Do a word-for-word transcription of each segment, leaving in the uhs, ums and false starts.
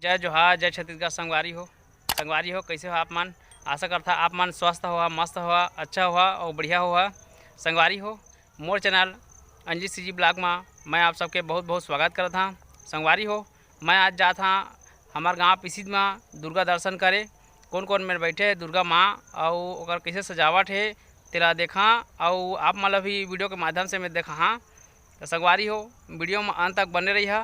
जय जोहार, जय छत्तीसगढ़। संगवारी हो, संगवारी हो, कइसे हो आप मन? आशा करथा आप मन स्वस्थ होहा, मस्त होहा, अच्छा होहा अउ बढ़िया होहा। संगवारी हो, मोर चैनल अंजलि सीजी ब्लॉग मा मैं आप सबके बहुत बहुत स्वागत करत हां। संगवारी हो, मैं आज जात हां हमर गांव पिसिद मा दुर्गा दर्शन करे। कोन कोन मेर बैठे हे दुर्गा माँ अउ ओकर कइसे सजावट हे, तेला देखा अउ आप मन ला भी वीडियो के माध्यम से मैं देखाहा। त संगवारी हो, वीडियो म अंत तक बने रहिहा।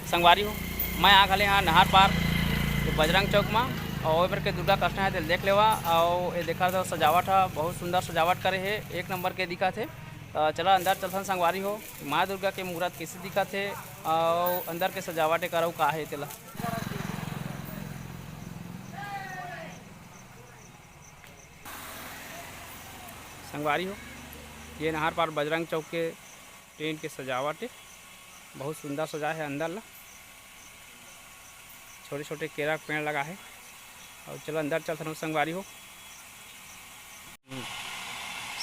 संगवारी हो, मैं आ घले हां नहर पार के बजरंग चौक म, अउ ओए मेर के दुर्गा कतना हे तेला देख लेवा। अउ ये देखा तो सजावट ह, बहुत सुंदर सजावट करे हे, एक नंबर के दिखत हे। त चला अंदर चलथन संगवारी हो, माँ दुर्गा के मूरत कइसे दिखत हे अउ अंदर के सजावट एकर अउ का हे तेला। संगवारी हो, ये नहर पार बजरंग चौक के टेंट के सजावट हे, बहुत सुंदर सजाए हे अंदर ला। छोटे-छोटे केरा के पेड़ लगा हे। अउ चलो अंदर चलथन संगवारी हो।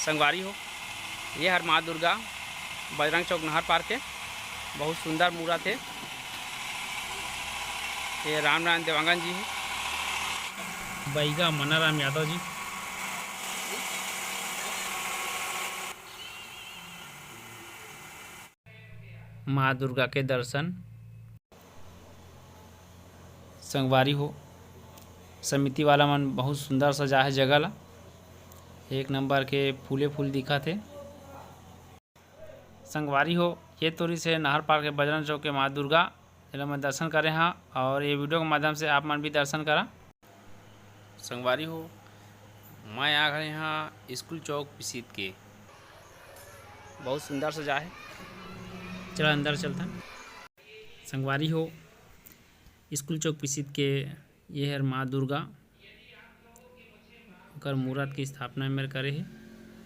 संगवारी हो, ये हर माँ दुर्गा बजरंग चौक नहर पार के बहुत सुंदर मूरत हे। ये रामनारायण देवांगन जी हे। बइगा मनाराम यादव जी। माँ दुर्गा के दर्शन। संगवारी हो, समिति वाला मन बहुत सुंदर सजा हे जगह ला, एक नंबर के फूले फूल दिखत हे। संगवारी हो, ये तोरी से नहर पार के बजरंग चौक के माँ दुर्गा, जेला मैं दर्शन करे हाँ, और ये वीडियो के माध्यम से आप मन भी दर्शन करा। संगवारी हो, मैं आ घरे हाँ स्कूल चौक पिसीत के, बहुत सुंदर सजा हे। चला अंदर चलथन। संगवारी हो, स्कूल चौक पिसीत के ये हर माँ दुर्गा, ओकर मूरत के स्थापना मेर करे हे,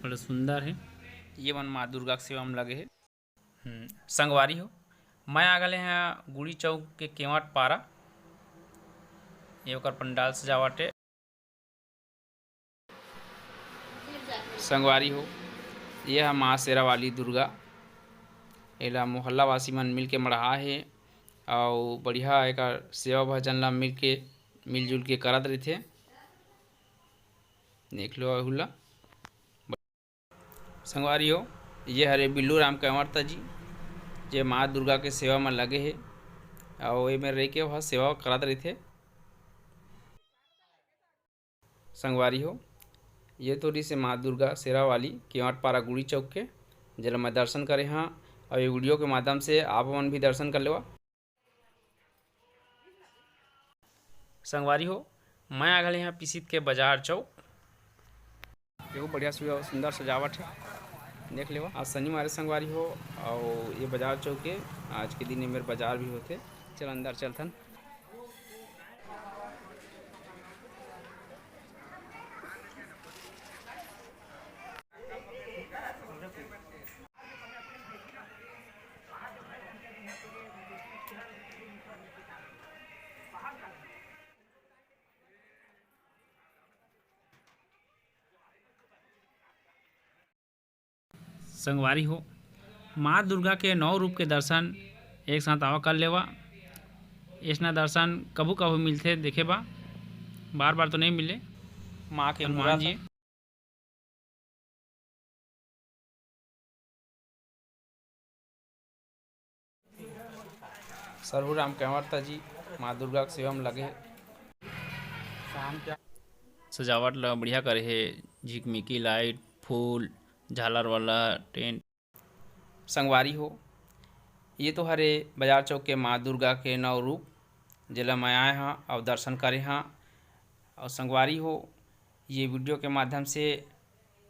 बड़ा सुंदर हे। ये मन माँ दुर्गा के सेवा में लगे हे। हम्म, संगवारी हो, मैं आ गले हाँ गुड़ी चौक के केवट पारा। ये ओकर पंडाल सजावट हे। संगवारी हो, ये ह माँ शेरा वाली दुर्गा। एला मोहल्ला वासी मन मिल के मढ़ा हे, अउ बढ़िया एकर सेवा भजन ला मिल के, मिलजुल के करत रहिथे। देख लो एहू ला। संगवारी हो, ये हरे बिल्लू राम कंवरता जी, जे माँ दुर्गा के सेवा म लगे हे, अउ एमे रहि के ओह सेवा करत रहिथे। संगवारी हो, ये तोरी से माँ दुर्गा शेरा वाली केवट पारा गुड़ी चौक के, जेला मैं दर्शन करे हाँ, अउ ये वीडियो के माध्यम से आप मन भी दर्शन कर लेवा। संगवारी हो, मैं आ गले यहाँ पिसीत के बाजार चौक। एगो बढ़िया सु-, सुंदर सजावट हे, देख लेवा। आज शनिवार हे संगवारी हो, अउ ये बाजार चौक के आज के दिन ये मेर बाजार भी होथे। चल अंदर चलथन। संगवारी हो, माँ दुर्गा के नौ रूप के दर्शन एक साथ आवा कर लेवा। ऐसना दर्शन कभू कभू मिलथे देखे बा, बार बार तो नहीं मिले। माँ के हनुमान मूरत जी। सरहू राम कंवरता जी माँ दुर्गा के सेवा में लगे हे। सजावट ला बढ़िया करे हे, झिकमिकी लाइट, फूल, झालर वाला टेंट। संगवारी हो, ये तो हरे बाजार चौक के माँ दुर्गा के नौ रूप, जेला मैं आए हाँ अउ दर्शन करे हाँ। अउ संगवारी हो, ये वीडियो के माध्यम से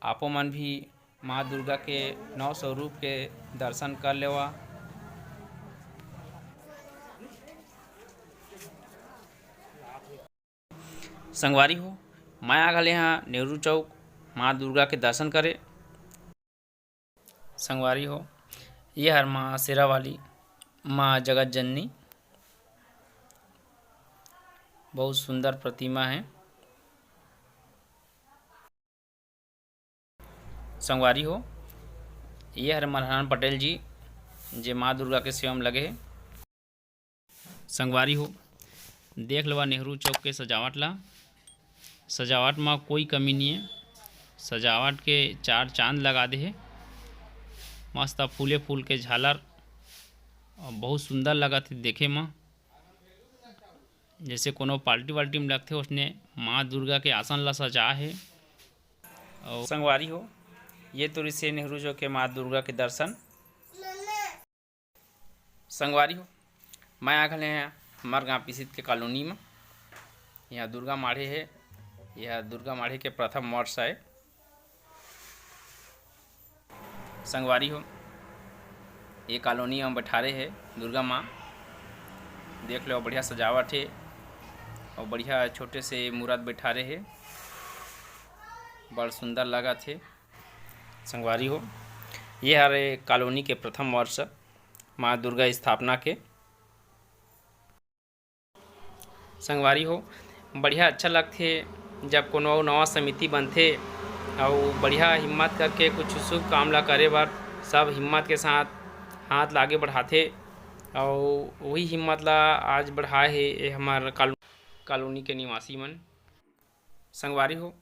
आपो मन भी माँ दुर्गा के नौ स्वरूप के दर्शन कर लेवा। संगवारी हो, मैं आ गले हाँ नेहरू चौक माँ दुर्गा के दर्शन करे। संगवारी हो, ये हर माँ शेरा वाली, माँ जगत जननी, बहुत सुंदर प्रतिमा है। संगवारी हो, ये हर मल्हान पटेल जी, जे माँ दुर्गा के सेवा में लगे हे। संगवारी हो, देख लेवा नेहरू चौक के सजावट ला। सजावट म कोई कमी नहीं है। सजावट के चार चांद लगा दे हे। मस्त फूले फूल के झालर, अउ बहुत सुंदर लगत हे देखे म। जैसे कोनो पार्टी वार्टी में लगथे, उसने माँ दुर्गा के आसन ला सजा हे। अउ संगवारी हो, ये तो रिसे नेहरू चौक के माँ दुर्गा के दर्शन। संगवारी हो, मैं आ घले हैं हमार गाँव पिसित के कॉलोनी में। यहाँ दुर्गा माढ़े है, यह दुर्गा माढ़े के प्रथम वर्ष है। संगवारी हो, ये कॉलोनी में बैठारे है दुर्गा माँ। देख लो, बढ़िया सजावट है और बढ़िया छोटे से मूरत बैठारे है, बड़ सुंदर लगत है। संगवारी हो, ये हरे कॉलोनी के प्रथम वर्ष माँ दुर्गा स्थापना के। संगवारी हो, बढ़िया अच्छा लगथे, जब कोनो अउ नवा समिति बनथे अउ बढ़िया हिम्मत करके कुछ शुभ काम ला करे बर सब हिम्मत के साथ हाथ लागे बढ़ाथे। अउ वही हिम्मत ला आज बढ़ाए हे ये हमर कॉलो-, कॉलोनी के निवासी मन। संगवारी हो,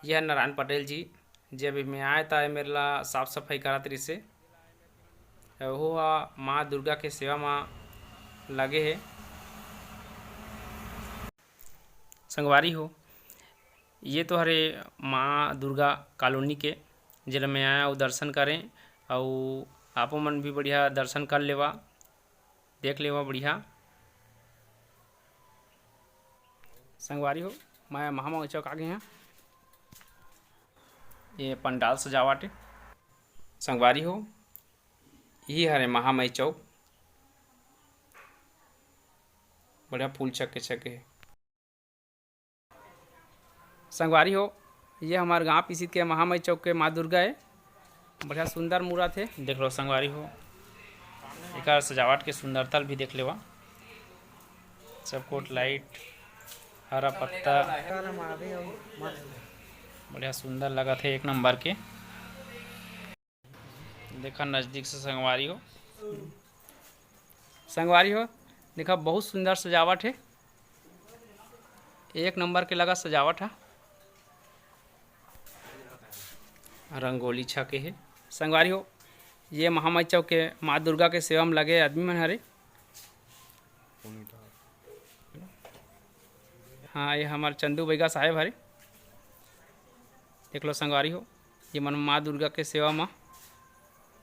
यह नारायण पटेल जी, जब मैं आए त ए मेर ला साफ सफाई करत रिसे। ओहू ह माँ दुर्गा के सेवा म लगे हे। संगवारी हो, ये तो हरे माँ दुर्गा कॉलोनी के, जेला मैं आया अउ दर्शन करें, अउ आपो मन भी बढ़िया दर्शन कर लेवा, देख लेवा बढ़िया। संगवारी हो, मैं महामाई चौक आ गे हँव। ये पंडाल सजावट हे। संगवारी हो, यही हरे महामाई चौक, बढ़िया फूल छके छके हे। संगवारी हो, ये हमर गाँव पिसित के महामाई चौक के माँ दुर्गा हे। बढ़िया सुंदर मूरत हे। देख लो संगवारी हो, एकर सजावट के सुंदरता ल भी देख लेवा। सब कोट लाइट, हरा पत्ता, बढ़िया सुंदर लगत हे, एक नंबर के। देखा नजदीक से संगवारी हो। संगवारी हो, देखा बहुत सुंदर सजावट हे, एक नंबर के लगा सजावट हे। रंगोली छके हे। संगवारी हो, ये महामाई चौक के माँ दुर्गा के सेवा में लगे आदमी मन हरे। हाँ, ये हमर चंदू बैगा साहेब हरे। देख लो संगवारी हो, ये मन माँ दुर्गा के सेवा म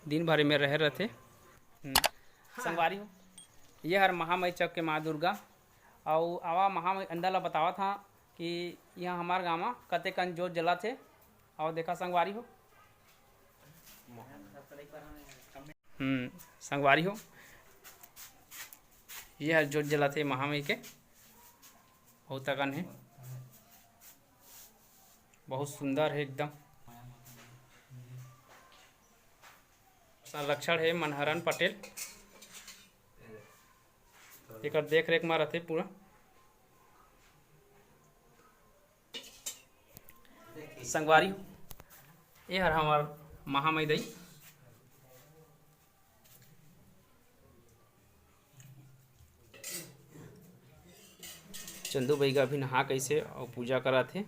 दिन भर में रहे रहथे। हम्म। संगवारी हो, ये हर महामाई चौक के माँ दुर्गा। अउ आवा महामाई अंदर ला बतावत हाँ कि यहाँ हमार गाँव म कतेकन जोत जलत हे। अउ देखा संगवारी हो, हम्म, संगवारी हो, ये हर जोत जलत हे महामाई के, बहुत अकन हे, बहुत सुंदर हे एकदम। संरक्षण हे मनहरन पटेल, एकर देख रेख म रथे पूरा। संगवारी हो, ये हर हमर महामाई दई। चंदू बैगा अभी नहा कइसे अउ पूजा करत हे।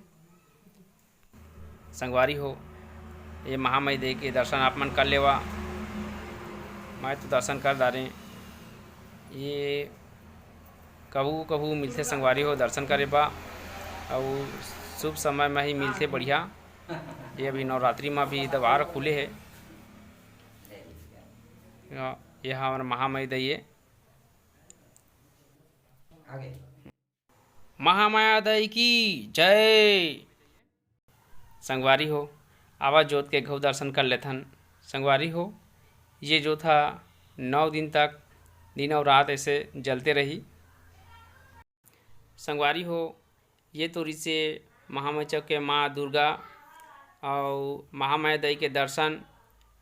संगवारी हो, ये महामाई दई के दर्शन आप मन कर लेवा। मैं तो दर्शन कर डारें। ये कभू कभू मिलथे संगवारी हो दर्शन करे बा, अउ शुभ समय म ही मिलथे बढ़िया। ये अभी नवरात्रि म भी दरबार खुले हे। ये हमर महामाई दई हे। महामाया दई की जय। संगवारी हो, आवा जोत के घव दर्शन कर लेथन। संगवारी हो, ये जोत ह नौ दिन तक दिन अउ रात ऐसे जलते रही। संगवारी हो, ये तो रिसे महामाई चौक के माँ दुर्गा अउ महामाया दई के दर्शन,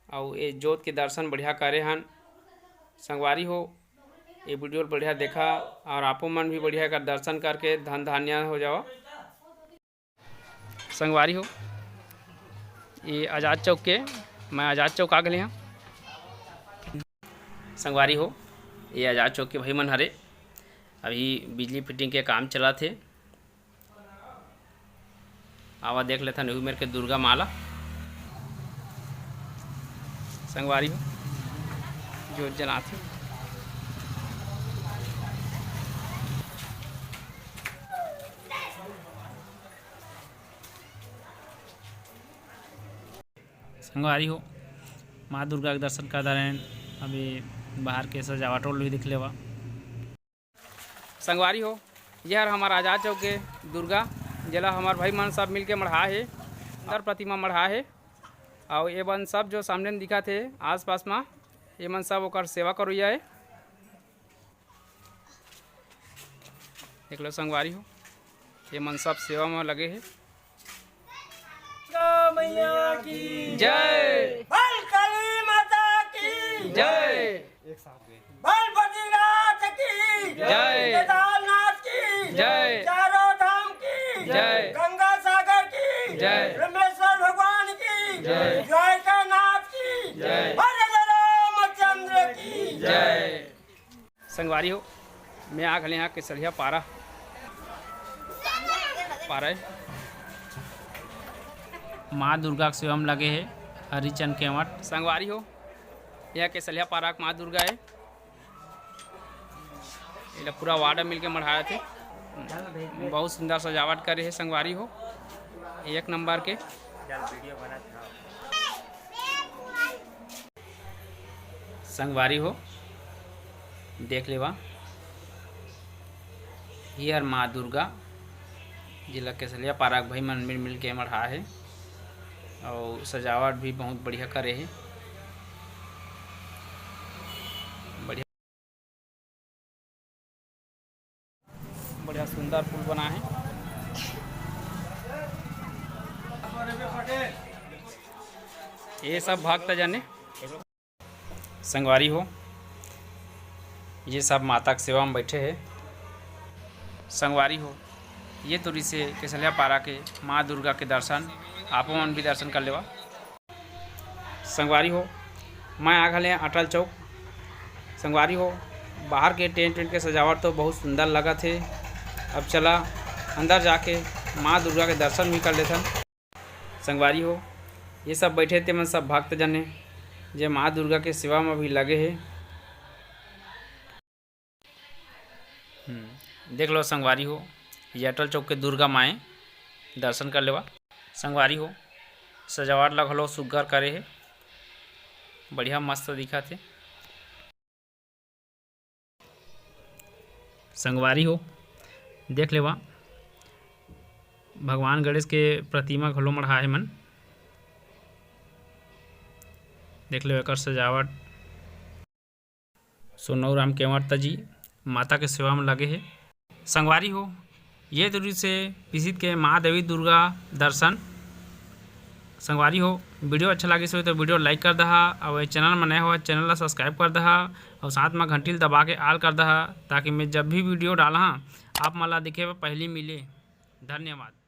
अउ ये जोत के दर्शन बढ़िया करे हन। संगवारी हो, ये वीडियो ल बढ़िया देखा अउ आपो मन भी बढ़िया एकर दर्शन करके धन धान्य हो जावा। संगवारी हो, ये आजाद चौक के, मैं आजाद चौक आ गए हँव। संगवारी हो, ये आजाद चौक के भाई मन हरे। अभी बिजली फिटिंग के काम चलत हे। आवा देख लेथन एहू मेर के दुर्गा माँ ला। संगवारी हो, जोत जलात हे। संगवारी हो, माँ दुर्गा के दर्शन कर डारेन। अभी बाहर के सजावट ल भी देख लेवा। संगवारी हो, ये हर हमार आजाद चौक के दुर्गा, जेला हमार भाई मन सब मिलके मढ़ा हे, अंदर प्रतिमा मढ़ा हे। अउ ये मन सब जो सामने में दिखत हे आसपास मा, ये मन सब ओकर सेवा करोइया हे। देख लो संगवारी हो, ये मन सब सेवा में लगे हे। दुर्गा मैया की जय। बल काली माता की जय। बल बद्रीनाथ की जय। केदारनाथ की जय। चारों धाम की जय। गंगा सागर की जय। ब्रह्मेश्वर भगवान की जय। द्वारिकानाथ की जय। भद्र रामचंद्र की जय। संगवारी हो, मैं आ घले यहाँ केसलिया पारा, पारा हे। माँ दुर्गा के सेवा में लगे हे हरिचंद केवट। संगवारी हो, यहाँ केसलिया पारा के माँ दुर्गा हे। एला पूरा वार्ड मिलके मढ़ाए थे। बहुत सुंदर सजावट करे हे संगवारी हो, एक नंबर के। संगवारी हो, देख लेवा, ये हर माँ दुर्गा, जेला केसलिया पारा के भाई मन मिल मिल के मढ़ा हे, अउ सजावट भी बहुत बढ़िया करे हे। बढ़िया, बढ़िया सुंदर फूल बना हे। ये सब भक्त जने संगवारी हो, ये सब माता के सेवा में बैठे हे। संगवारी हो, ये तो रिसे केसलिया पारा के माँ दुर्गा के दर्शन, आपो मन भी दर्शन कर लेवा। संगवारी हो, मैं आ घले अटल चौक। संगवारी हो, बाहर के टेंट वेंट के सजावट तो बहुत सुंदर लगत हे। अब चला अंदर जाके माँ दुर्गा के दर्शन भी कर लेथन। संगवारी हो, ये सब बैठे ते मन सब भक्त जन हे, जे माँ दुर्गा के सेवा में भी लगे हे। हम्म, देख लो संगवारी हो, ये अटल चौक के दुर्गा माए दर्शन कर लेवा। संगवारी हो, सजावट ला घलो सुग्घर करे हे, बढ़िया मस्त दिखत हे। संगवारी हो, देख लेवा, भगवान गणेश के प्रतिमा घलो मढ़ा हे मन। देख लेवा एकर सजावट। सोनऊ राम केवट जी माता के सेवा में लगे हे। संगवारी हो, ये दूरी से पिसित के माँ देवी दुर्गा दर्शन। संगवारी हो, वीडियो अच्छा लागिस होही तो वीडियो like कर दहा, अउ ये चैनल में नया हो, चैनल ला subscribe कर दहा, अउ साथ में घंटी ल दबा के all कर दहा, ताकि मैं जब भी वीडियो डालहा, आप मन ला देखे बर पहली मिले। धन्यवाद।